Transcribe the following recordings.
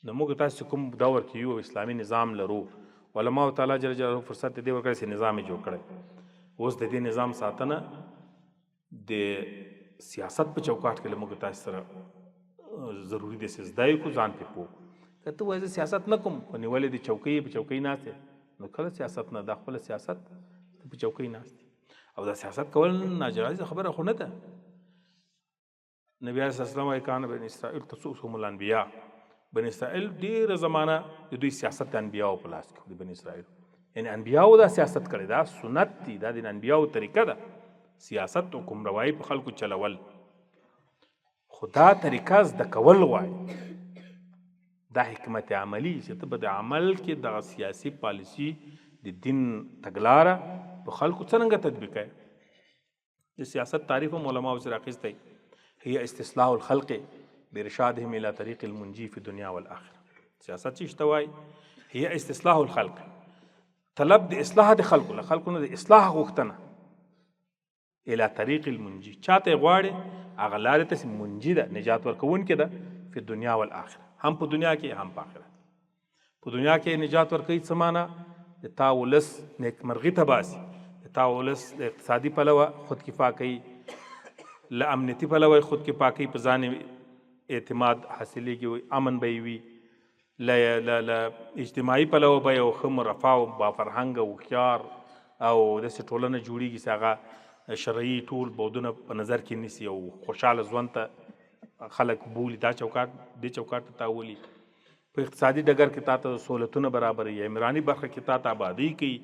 نو موږ تاسو کوم دور کې یو اسلامي نظام لرو، علماء تعالی جل جلاله فرصت دې ورکړي چې نظام یې جوړ کړي. اوس د دې نظام ساتنه د سیاست په چوکاټ کې له موږ تاسو سره ضروري دی چې زده یې کړو، ځان پرې پوه کړو. که ته وایې زه سیاست نه کوم، خو نیولې د چوکۍ په چوکۍ ناست یې، نو کله سیاست نه، دا خپله سیاست ته په چوکۍ ناست یې. او دا سیاست کول ناجایزه خبره خو نه ده. نبی علیه السلام وایي کان بني اسرائیل تسوسهم الانبیاء، بني اسرائیل ډېره زمانه د دوی سیاست د انبیاو په لاس کې د بني اسرائیل، یعنی انبیاو دا سیاست کړی، دا سنت دی، دا د انبیاو طریقه ده، سیاست حکم روایي په خلکو چلول. خو دا طریقه زده کول غواړي، دا حکمت عملی چې ته به د عمل کې دغه سیاسي پالیسي د دین تګلاره په خلکو څرنګه تطبیقوي. د سیاست تعریف هم علماو سره اخیستی، هي استصلاح الخلق بارشادهم الى طریق المنجی فی الدنیا والآخرة. سیاست چې شته وایي هي استصلاح الخلق، طلب د اصلاح د خلکو، له خلکو نه د اصلاح غوښتنه، الى طریق المنجی، چاته غواړي هغه لارې ته چې منجی ده، نجات ورکوونکې ده، فی الدنیا والآخرة، هم په دنیا کې هم په آخرت. په دنیا کې نجات ورکوي څه معنا؟ د تا ولس نیکمرغي ته باسي، د تا ولس د اقتصادي پلوه خودکفا کوي، له امنیتي پلوه خودکفا کوي، په ځان اعتماد حاصلېږي، امن به یې وي، له اجتماعي پلوه به یو ښه مرفه او بافرهنګ او هوښیار او داسې ټولنه جوړېږي چې هغه شرعي ټول بعدونه په نظر کې نیسي او خوشحاله ژوند ته خلک بولي. دا چوکاټ دې چوکاټ ته تا ولي. په اقتصادي ډګر کې تاته سہولتونه برابروي، عمراني برخه کې تاته آبادي کوي.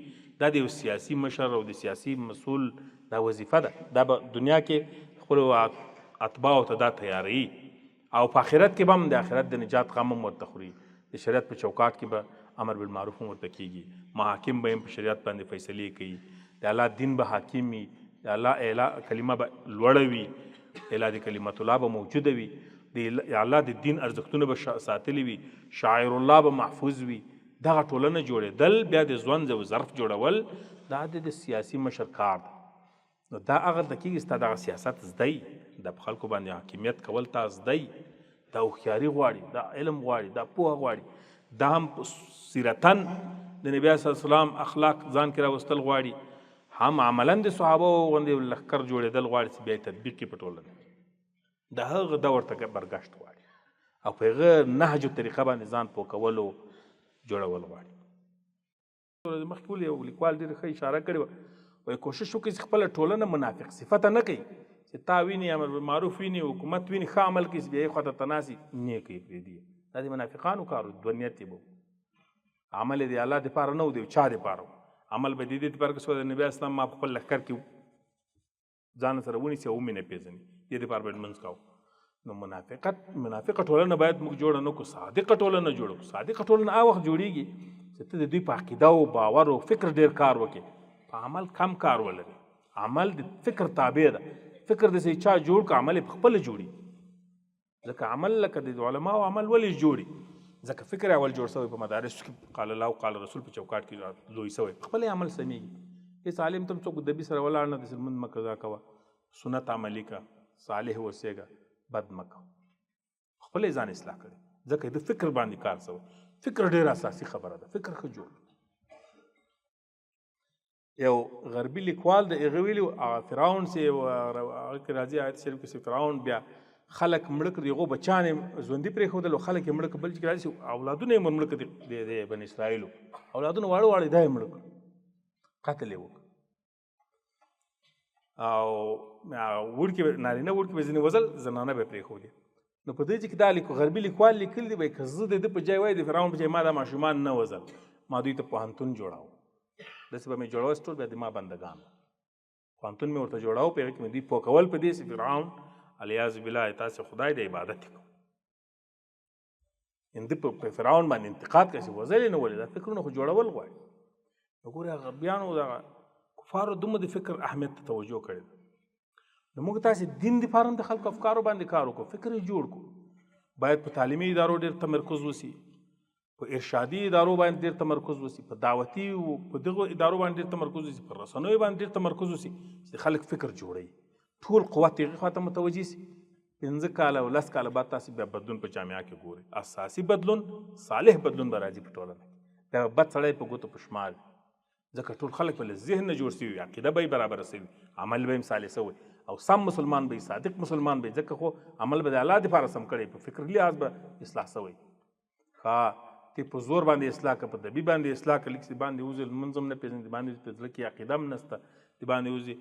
دا د یو سیاسي مشر او د سیاسي مسول دا وظیفه ده، دا به دنیا کې خپلو اتباعو ته دا تیاروي او په آخرت کې به هم د آخرت د نجات غم هم ورته خوري. د شریعت په چوکاټ کې به امر بالمعروف هم ورته کیږي، محاکم به هم په شریعت باندې فیصلې کوي، د الله دین به حاکم وي، د الله اعلی کلمه به لوړه وي، اعلی د کلمت الله به موجوده وي، د الله د دین ارزښتونه به ساتلي وي، شاعر الله به محفوظ وي. دغه ټولنه جوړېدل بیا د ژوند یو ظرف جوړول دا د سیاسي مشر کار دی. نو دا هغه د کېږي ستا دغه سیاست زده وي، د په خلکو باندې حاکمیت کول تا زده وي، دا هوښیاري غواړي، دا علم غواړي، دا پوهه غواړي، دا هم سیرتن د نبی صلی الله علیه وسلم اخلاق ځان کې راوستل غواړي، هم عملا د صحابه غوندې لښکر جوړېدل غواړي چې بیا یې تطبیق کړي په ټولنه کې. د هغه دور ته برګشت غواړي او په هغه نهج او طریقه باندې ځان پوه کولو جوړول غواړي. ورځې مخکې ولې یو لیکوال ډېره ښه اشاره کړې وه، وایي کوشش وکړئ چې خپله ټولنه منافق صفته نه کوي، چې تا ویني، امر بالمعروف ویني، حکومت ویني، ښه عمل کوي، چې بیا یې خواته ته ناست یې، نیک یې پرېږدي. دا د منافقانو کار و، دوه نیت یې به و، عمل یې د الله دپاره نه و، د یو چا دپاره و. عمل به د دې دپاره که د نبي اسلام ما په خپل لښکر کې ځان سره ونیسي او ومې نه پېژني، دې دپاره به لمونځ کاوه. نو منافقه ټولنه باید موږ جوړه نه کړو، صادقه ټولنه جوړه کړو. صادقه ټولنه هغه وخت جوړېږي چې ته د دوی په عقیده او باور او فکر ډېر کار وکړې، په عمل کم کار ولرې. عمل د فکر تابع ده، فکر د چا جوړ کړه، عمل یې په خپله جوړي. ځکه عمل لکه د علماو عمل ولې جوړي؟ ځکه فکر اول جوړ سوی په مدارسو کې، قال الله او قال رسول په چوکاټ کې لوی سوی، خپل عمل سمېږي. هیڅ عالم تم څوک دبي سره ولاړ نه دی چې لمونځ مه قضا کوه، سنت عملي که، صالح اوسېږه، بد مه کوه. خپل یې ځان اصلاح کړي، ځکه د فکر باندې کار سوی. فکر ډېر اساسي خبره ده، فکر ښه جوړ. یو غربي لیکوال د هغه ویلي هغه فرعون چې هغه کې راځي آیت شریف کې چې فرعون بیا خلک مړه کړي، هغو بچیان یې ژوندي پرېښودل او خلک یې مړه کړل. بل چې راځي چې اولادونه یې مړه کړي د بني اسرائیلو اولادونه واړه واړه دا یې مړه کړل، قتل یې وکړ. او وړکي نارینه وړکي به ځینې وزل، زنانه به یې پرېښودې. نو په دې کې دا لیکو غربي لیکوال لیکلي دي، وایي که زه د ده په ځای وای، د فرعون په ځای ما دا ماشومان نه وزل، ما دوی ته پوهنتون جوړاوه، داسې به مې جوړول چې ټول بیا د ما بندګان وو. پوهنتون مې ورته جوړاوه، په هغه کې مې دوی پوه کول په دې چې فرعون الیاذ بالله تاسې خدای د عبادت کوو. ان ده په فرعون باندې انتقاد کوي چې وزل یې نه ولې، دا فکرونه خو جوړول غواړي. نو ګورې هغه غربیانو دغه کفارو دومره د فکر اهمیت ته توجه کړې ده. نو موږ تاسې دین دپاره هم د خلکو افکارو باندې کار وکړو، فکر یې جوړ کړو. باید په تعلیمي ادارو ډېر تمرکز وسي، په ارشادي ادارو باندې ډېر تمرکز وسي، په دعوتي او په دغو ادارو باندې ډېر تمرکز وسي، په رسنیو باندې ډېر تمرکز وسي چې خلک فکر جوړوي، ټول قوت یې هغې خوا ته متوجه سي. 5 کاله او 10 کاله بعد تاسو بیا بدلون په جامعه کې ګورئ. اساسي بدلون، صالح بدلون به راځي په ټولنه کې. بیا بد سړی په ګوتو په شمار وي، ځکه ټول خلک په ذهن نه جوړ سوي، عقیده به یې برابره سوي، عمل به یې صالح سوی او سم مسلمان به، صادق مسلمان به، ځکه خو عمل به د الله دپاره سم کړی، په فکر لحاظ به اصلاح سوی. ښه، ته په زور باندې اصلاح که، په دبي باندې اصلاح که، لیک باندې وځي، لمونځ هم نه پېژني، باندې په زړه کې عقیده هم نسته، د باندې وځي،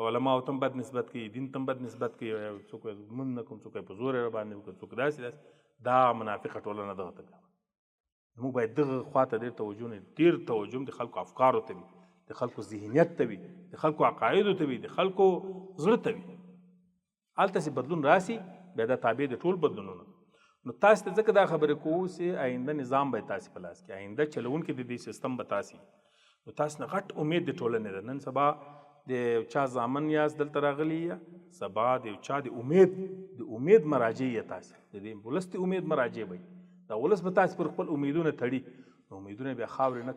علماو ته هم بد نسبت کوي، دین ته هم بد نسبت کوي، څوک لمونځ نه کوم، څوک په زور یې باندې وکړي، څوک داسې داسې. دا منافقه ټولنه دغه ته کوي. موږ باید دغه خواته ډېر توجه نه، ډېر توجه د خلکو افکارو ته وي، د خلکو ذهنیت ته وي، د خلکو عقایدو ته وي، د خلکو زړه ته وي. هلته چې بدلون راسي، بیا دا تابع د ټول بدلونونه. نو تاسو ته ځکه دا خبرې کوو چې آینده نظام به تاسو په لاس کې، آینده چلوونکي د دې سیستم به تاسو. نو تاسو نه غټ امید د ټولنې ده. نن سبا د چا ځامن یاست دلته راغلی یا سبا د چا د امید مراجع یا تاسو د دې ولس د امید مراجع وي. دا ولس به تاسو پر خپل امیدونه تړي، نو امیدونه بیا خاورې نه.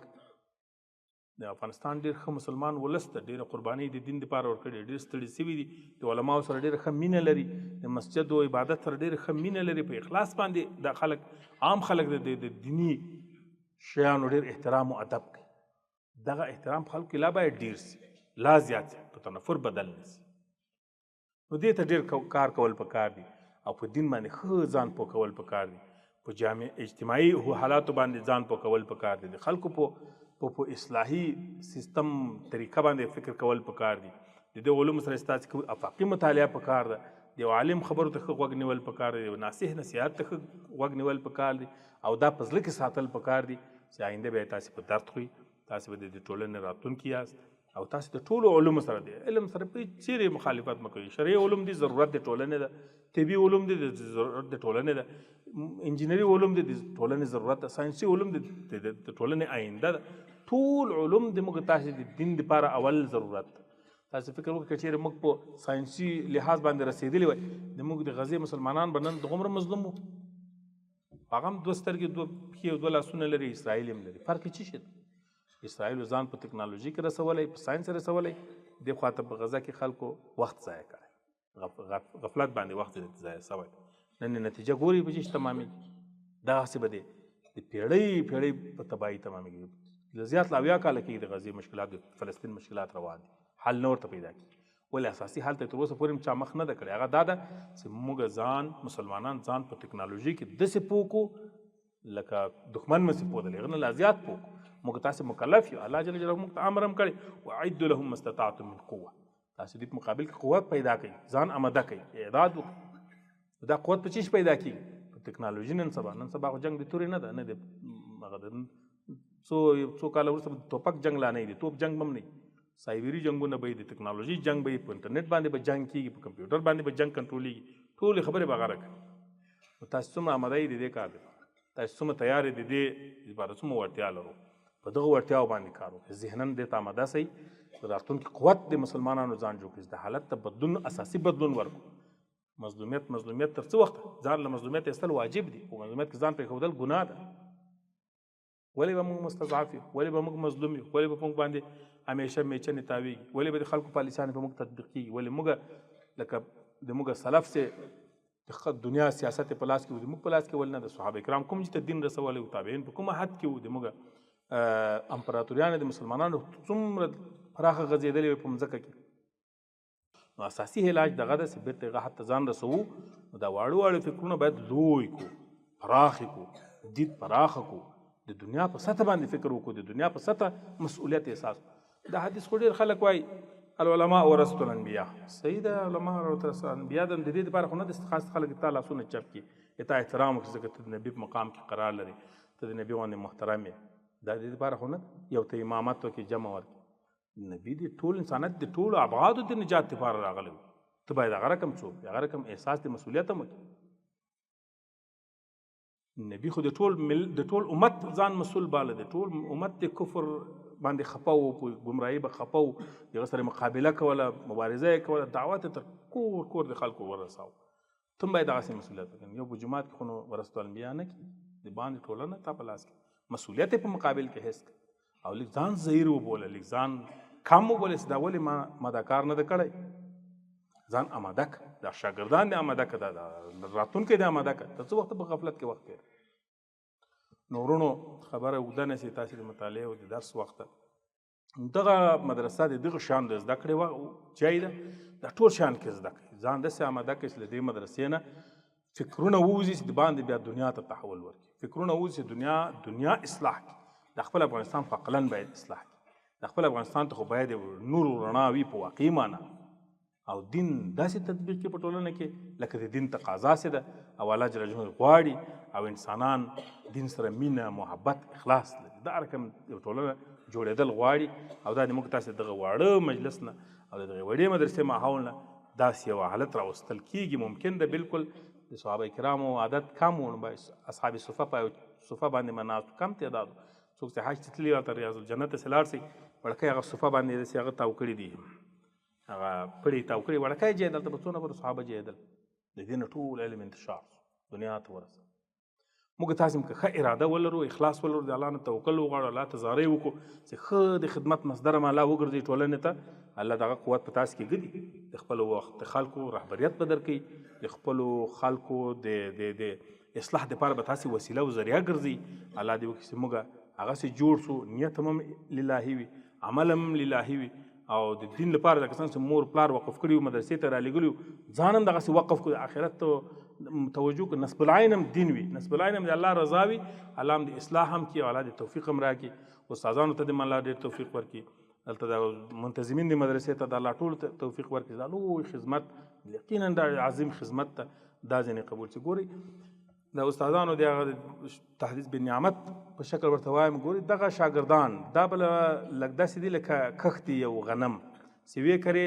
د افغانستان ډیر ښه مسلمان ولس ته ډیره قرباني د دین لپاره ورکړي، ډیر ستړي سوي دي، د علماو سره ډیره ښه مینه لري، د مسجد او عبادت سره ډیره ښه مینه لري. په اخلاص باندې د خلک، عام خلک د دیني شیانو ډیر احترام او ادب کوي. دغه احترام خلکو لا باید ډیر سي، لا زیات سي، په تنفر بدل نه سي. نو دې ته ډیر کار کول پکار دي او په دین باندې ښه ځان پوه کول پکار دي، په جامع اجتماعي حالاتو باندې ځان پوه کول پکار دي، د خلکو په اصلاحي سیستم طریقه باندې فکر کول پکار دي. د دې علوم سره ستاسو کو افاقي مطالعه پکار ده، د عالم خبرو ته ښه غوږ نیول پکار دي، ناصح نصیحت ته ښه غوږ نیول پکار دي او دا په زړه کې ساتل پکار دي چې آینده به تاسو په درد خوري. تاسو به د ټولنې راتلونکي یاست او تاسو د ټولو علوم سره، دی علم سره په چیرې مخالفت مکوئ. شرعي علوم دي، ضرورت د ټولنې ده. طبي علوم دي، ضرورت د ټولنې ده. انجینری علوم دي، د ټولنې ضرورت ده. ساينسي علوم دي، د ټولنې آینده ده. ټول علوم د موږ تاسو د دین لپاره اول ضرورت. تاسو فکر وکړئ، چې موږ په ساينسي لحاظ باندې رسیدلی وای، د موږ د غزې مسلمانان به نن دغومره مظلوم وو؟ هغه هم دوه سترګې، دوه پښې او دوه لاسونه لري، اسرائیل هم لري. فرق یې څه شی دی؟ اسرائیل ځان په تکنالوژي کې رسولی، په ساينس رسولی، د خواته په غزه کې خلکو وخت ضایع کړی، غفلت باندې وخت ضایع شوی. نن نتیجه ګوري په چې تمامېږي. دغسې به د پیړۍ پیړۍ په تباهي تمامېږي. زیات له 70 کاله کېږي د غزې مشکلات، د فلسطین مشکلات روان دي، حل نه ورته پیدا کېږي. ولې اساسي حل ته تر اوسه پورې چا مخ نه ده کړی؟ هغه دا ده چې موږ ځان، مسلمانان ځان په تکنالوژي کې داسې پوه کړو لکه دښمن مو چې پوه دی، هغه نه لا زیات پوه کړو. موږ تاسو مکلف یو، الله جل جلاله موږ ته امر هم کړی: واعدوا لهم ما استطعتم من قوه. تاسو دې په مقابل کې قوت پیدا کړئ، ځان اماده کړئ، اعداد وکړئ. دا قوت په چیش پیدا کیږي؟ په تکنالوژي. نن سبا خو جنگ د تورې نه ده، نه د هغه د څو څو کاله وروسته توپک جنگ لا نه دی، توپ جنگ هم نه، سایبري جنگونه به، د تکنالوژي جنگ به، په انټرنیټ باندې به جنگ کیږي، په کمپیوټر باندې به جنگ کنټرولېږي، ټولې خبرې به غره کوي. نو تاسو څومره آماده یئ د دې کار لپاره؟ تاسو څومره تیار یئ د دې لپاره؟ څومره وړتیا لرو؟ په دغه وړتیاو باندې کار وکړئ، ذهناً دې ته آماده سئ. د راتلونکي قوت د مسلمانانو ځان جوړ کړئ، د حالت ته بدلون، اساسي بدلون ورکړو. مظلومیت تر څه وخت؟ ځان له مظلومیت ایستل واجب دي، خو مظلومیت کې ځان پرېښودل ګناه ده. ولې به موږ مستضعف یو؟ ولې به موږ مظلوم یو؟ ولې به موږ باندې همیشه میچنې تاویږي؟ ولې به د خلکو پالیسیانې په موږ تطبیق کیږي؟ ولې موږ لکه د موږ سلف چې د دنیا سیاست په لاس کې و، د موږ په لاس کې ولې نه د صحابه کرام کوم چې ته دین رسولی او تابعین په کومه حد کې وو، د موږ امپراتوریان د مسلمانانو څومره پراخه غځېدلې وې په مځکه کې؟ نو اساسي علاج دغه ده چې بېرته هغه حد ته ځان رسوو. نو دا واړه واړه فکرونه باید لوی کو، پراخ کو، دید پراخ کو، د دنیا په سطح باندې فکر وکړو، د دنیا په سطح مسؤلیت احساس. دا حدیث خو ډېر خلک وایي: العلماء ورثة الانبیاء. صحیح ده، علماء ورثة الانبیاء. د دې لپاره خو نه د خاص خلک ته لاسونه چپ کړي، ته احترام وکړي، ځکه ته د نبي په مقام کې قرار لري، ته د نبي غوندې محترم یې. دا د دې لپاره خو نه یو ته امامت وکړي، جمع ورکړي. نبی د ټول انسانیت، د ټولو ابعادو د نجات لپاره راغلی. ته باید هغه رقم څوک، هغه رقم احساس د مسؤلیت هم وکړي. نبی خو د ټول امت ځان مسؤل باله، د ټول امت د کفر باندې خپه وو، په ګمراهي به خپه وو، دغه سره مقابله کوله، مبارزه یې کوله، دعوت تر کور کور د خلکو ورساو. ته باید دغسې مسؤلیت وکړې. یو په جومات کې خو نو ورثة الانبیا نه کېږي. د باندې ټولنه تا په لاس کې، مسؤلیت په مقابل کې حس او لږ ځان زهیر وبوله، لږ ځان کم وبوله چې دا ولې ما دا کار نه ده کړی. ځان اماده کړه، دا شاګردان دې اماده کړه، دا راتلونکی دې اماده کړه. ته څه وخت په غفلت کې وخت تېر. نو وروڼو خبره اوږده نه شي، تاسې د مطالعې او د درس وخت ده. دغه مدرسه د دغه شیانو د زده کړې ځای ده، دا ټول شیان کې زده کړئ. ځان داسې اماده کړئ چې له دې مدرسې نه فکرونه ووځي چې د باندې بیا دنیا ته تحول ورکړي، فکرونه ووځي چې دنیا اصلاح کړي. د خپل افغانستان خو اقلا باید اصلاح کړي، د خپل افغانستان ته خو باید نور رڼا وي په واقعي معنا، او دین داسې تطبیق کړي په ټولنه کې لکه د دین تقاضا سي ده، او الله جل جلاله غواړي او انسانان دین سره مینه، محبت، اخلاص لري. دا رقم یو ټولنه جوړېدل غواړي. او دا د موږ تاسې دغه واړه مجلس نه او د دغې وړې مدرسې ماحول نه داسې یو حالت راوستل کېږي. ممکن ده بالکل د صحابه کرامو عدد کم و، نو باید اصحاب صفه په صفه باندې مناست کم تعداد و. څوک چې حج ته تللي ورته ریاض الجنت ته لاړ شي، وړکی هغه صفه باندې داسې هغه تاو کړي دي، هغه پړې تاو کړي، وړکی ځای دلته به څو نفرو صحابه ځایېدل. د دې نه ټول علم انتشار شو، دنیا ته ورسېد. موږ تاسې هم که ښه اراده ولرو، اخلاص ولرو، د الله نه توکل وغواړو، الله ته زارۍ وکړو چې ښه د خدمت مصدر هم الله وګرځوي ټولنې ته، الله دغه قوت په تاسو کې ږدي، د خپلو وخت د خلکو رهبریت به درکوي، د خپلو خلکو د اصلاح دپاره به تاسې وسیله او ذریعه ګرځي. الله دې وکړي چې موږ هغسې جوړ شو، نیت هم للهي وي، عمل هم للهي وي، او د دین لپاره د کسان چې مور پلار وقف کړي وو، مدرسې ته رالیږلي وو، ځان هم دغسې وقف کړو، آخرت ته توجه کړو، نصب العین هم دین وي، نصب العین هم د الله رضا وي، الله هم د اصلاح هم کړي، او الله د توفیق هم راکړي. استادانو ته دې الله ډېر توفیق ورکړي، دلته د منتظمین د مدرسې ته د الله ټولو ته توفیق ورکړي. دا لوی خدمت یقینا دا عظیم خدمت ته دا ځینې قبول شي. ګورئ د استادانو د هغه تحدیث بالنعمت په شکل ورته وایم، ګورئ دغه شاګردان دا به لږ داسې دي لکه کښت یو غنم چې ویې کرې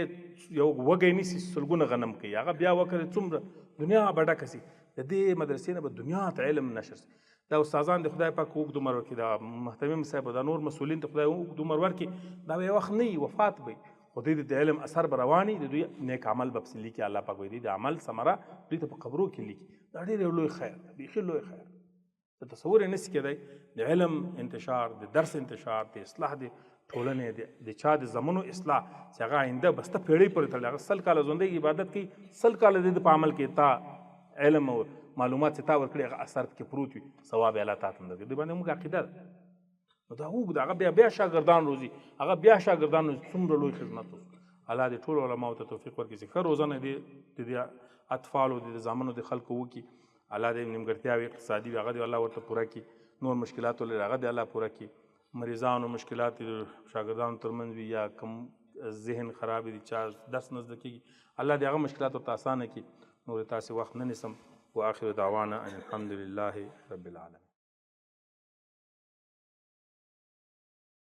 یو وږی نیسي سلګونه غنم کوي، هغه بیا وکرې څومره دنیا به ډکه سي. د دې مدرسې نه به دنیا ته علم نشر سي. دا استادان د خدای پاک اوږد عمر ورکړي، دا مهتمم صاحب دا نور مسؤلین د خدای اوږد عمر ورکړي، دا به یو وخت نه وي وفات به وي، خو دوی د علم اثر به روان وي، د دوی نیک عمل به پسې لیکي. الله پاک به دوی د عمل ثمره دوی ته په قبرو کې لیکي. دا ډېر یو لوی خیر دی، بیخي لوی خیر دی، د تصور یې نشي کېدای. د علم انتشار، د درس انتشار، د اصلاح د ټولنې، د چا د زمنو اصلاح چې هغه آینده بسته پېړۍ پورې تړلې، هغه 100 کاله ژوندی عبادت کوي، 100 کاله د ده په عمل کې تا علم او معلومات چې تا ورکړي هغه اثر پکې پروت وي، ثواب یې الله تا ته هم درکوي. دوی باندې موږ عقیده ده. نو دا اوږد هغه بیا شاګردان روزي، هغه بیا شاګردان روزي، څومره لوی خدمت وکړي. الله دې ټولو علماو ته توفیق ورکړي چې ښه روزنه دې د دې اطفالو د زامنو د خلکو وکړي. الله دې نیمګړتیاوې اقتصادي وي هغه دې الله ورته پوره کړي، نور مشکلات ولري هغه دې الله پوره کړي، مریضانو مشکلات شاګردانو ترمنځ وي یا کم ذهن خراب دي چا درس نه زده کېږي، الله دې هغه مشکلات ورته اسانه کړي. نور تاسې وخت نه نیسم. وآخر دعوانا ان الحمد لله رب العالمين.